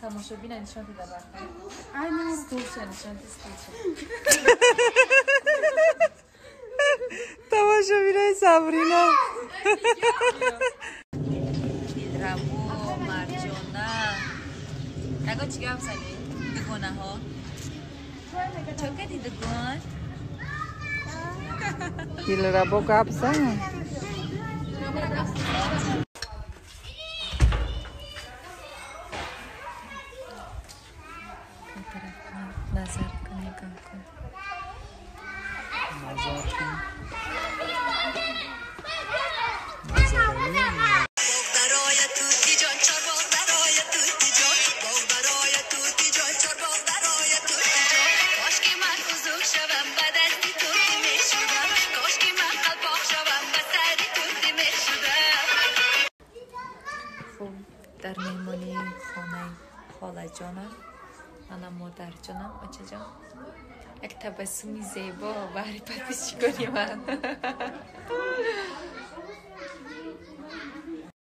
Тамошобина нишон дида барфа. Стулша нишон дида стулша. Тамошобинаи Сабрина. Дилрабо, Марҷона. Ягон чӣ гап зани? Дугонаҳо. Чо кардӣ дугон? Дилрабо гап зан. Назар кун, нигоҳ кун. Назар кун. Хуб, дар меҳмонии хонаи холаҷонам, манам модарҷонам, очаҷон. Як табассуми зебо баҳри подписчикони ман.